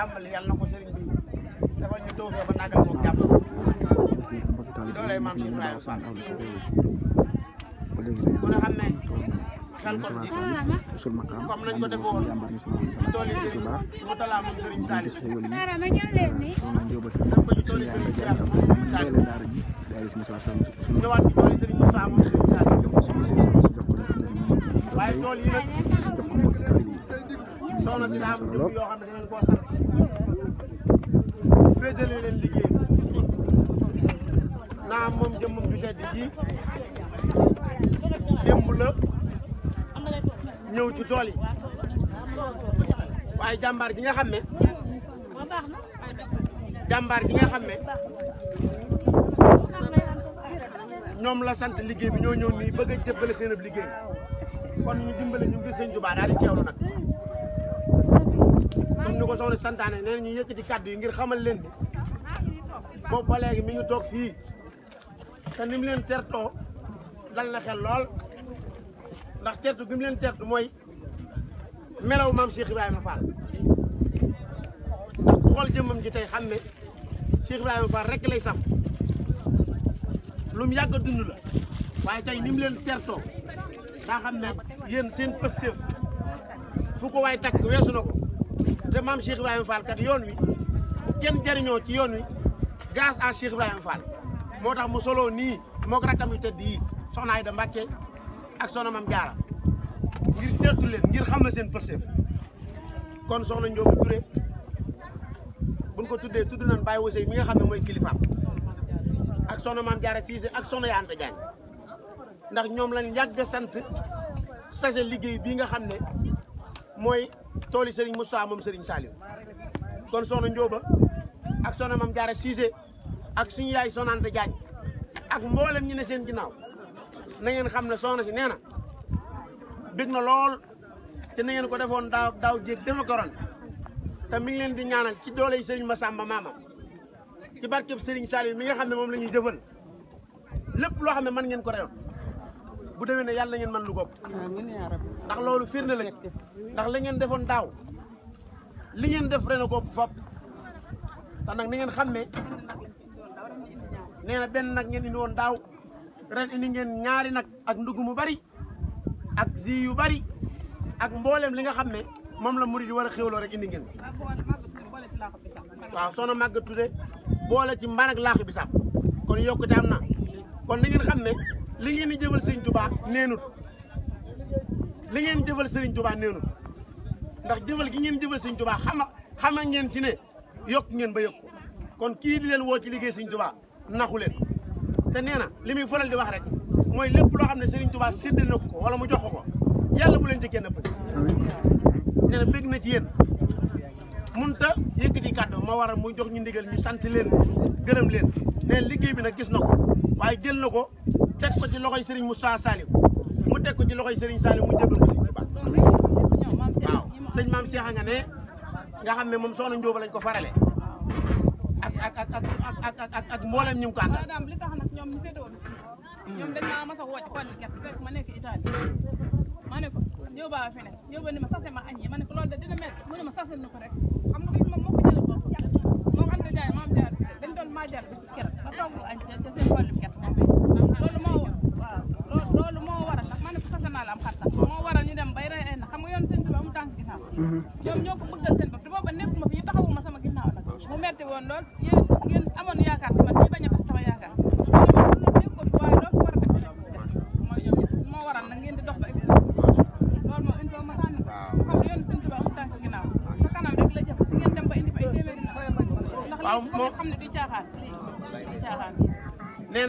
tàmbali yàlla na ko sëriñ bi dafa ñu toogee ba nagal moom jàpp ci dooley maam Cheikh Ibrahima Fall ku ne xam ne xel kon ji comme nañ ko defoon tool yi sëriñ Moutala moom sëriñ Salif def ko ci tool yi sëriñ Cheikh Salif ñëwaat ci tool yi sëriñ Moussa moom sëriñ Salif waaye tool yi nag soxna si daa am jëm yoo xam ne dinañ koo sant féetale leen liggéey naa moom jëmmam ju tedd ji démb la ñëw ci tool yi waaye jàmbaar gi nga xam ne ñoom la sant liggéey bi ñoo ñëw nii bëgg a jëbbale seen ab liggéey kon ñu dimbale ñu ngi sëñ Tuubaa daal di teewlu nag comme ni ko soxna santaane nee na ñu yëkkati kàddu yi ngir xamal leen ni boobu ba léegi mi ngi toog fii te ni mu leen tertoo dal na xel lool ndax tertu gi mu leen tertu mooy melaw maam Cheikh Ibrahima Fall ndax ku xool jëmmam ji tey xam ne Cheikh Ibrahima Fall rek lay saf lu mu yàgg a dund la waaye tey ni mu leen tertoo daa xam ne yéen seen pësteef fu ko waay takk weesu na ko te maam Cheikh Ibrahima Fall kat yoon wi bu kenn jariñoo ci yoon wi grâce à Cheikh Ibrahima Fall moo tax mu solo nii moog rakkam yu tedd yi soxna Ayda Mbàkke ak soxna Mam Jaara ngir tertu leen ngir xam na seen pësteef kon soxna Ndiob Touré buñ ko tuddee tudd nañ Baye Wosey mi nga xam ne mooy kilifaam ak soxna Mam Jaara Siise ak soxna Yanta Jaañ ndax ñoom lañ yàgg a sant sase liggéey bii nga xam ne mooy tooli Serigne Moussa moom Serigne Saliou kon soxna Ndioba ak soxna Mam Jaara Siise ak suñu yaay soxna Anta Jaañ ak mboolem ñu ne seen ginnaaw na ngeen xam ne soxna si nee na bég na lool te na ngeen ko defoon daaw jéeg dafa ko ron te mi ngi leen di ñaanal ci dooley Serigne Massamba maamam ci barkeb Serigne Saliou mi nga xam ne moom la ñuy jëfal lépp loo xam ne mën ngeen ko rew bu demee ne yàlla na ngeen mën lu gopp ndax loolu firnde la ndax la ngeen defoon daaw li ngeen def ren a gopp fop te nag ni ngeen xam ne nee na benn nag ngeen indi woon daaw ren indi ngeen ñaari nag ak ndugg mu bari ak zi yu bari ak mboolem li nga xam ne moom la murid yi war a xéwloo rek indi ngeen waaw soxna Maguette Touré boole ci mban ak laaxu bisaab kon yokkute am na kon ni ngeen xam ne li ngeen di jëfal Serigne Touba neenut li ngeen jëfal Serigne Touba neenut ndax jëfal gi ngeen jëfal Serigne Touba xama ngeen ci ne yokk ngeen ba yokku kon kii di leen woo ci liggéey Serigne Touba naxu leen te nee na li muy faral di wax rek mooy lépp loo xam ne Serigne Touba sédd na ko wala mu jox ko yàlla bu leen ci kenn ëpp nee na bég na ci yéen munta yëkkati kàddu moo waral mu jox ñu ndigal ñu sant leen gërëm leen nee liggéey bi nag gis na ko waaye jël na ko teg ko ci loxoy Serigne Moussa Saliou mu teg ko ci loxoy Serigne Saliou mu jébal ko Serigne Touba waaw sëñ maam Cheikh nga ne nga xam ne moom soxna Ndioba lañ ko farale ak mboolem ñu ngi ko àndal. li tax nag ñoom ñu féetewoo ñoom dañ maa mas a woo ci xolli gerte fekk ma nekk Italie ma ne ko Ndioba fi ne Ndioba ni ma sase ma añee ma ne ko loolu de dina métti mu ne ma sase na ko rek xam nga moom moo ko jëlee bopp moo ko Anta Ndiaye maam jaar dañ doon maa jaar bi su keroog ba togg añ ca seen xolli gerte loolu moo waral nag ma ne ko sase naa la am xar sax moo waral ñu dem bay rey ay na xam nga yoon seen tuba mu tànk ginnaaw ñoom ñoo ko bëggal seen bopp te booba nekkuma fi ñu taxawuma sama ginnaaw nag mu metti woon lool yéen amoon yaakaar si man ñi bañ a tas sama yaakaar nekkoon waaye loo ko war a def mooy ñoom moo waral nag ngeen di dox ba egg loolu moom une fois ma sànni ko xam ne yoon seen tuba mu tànk ginnaaw sa kanam rek la jëm ngeen dem ba indi fa ay téeméeri ndax li xam ne du caaxaan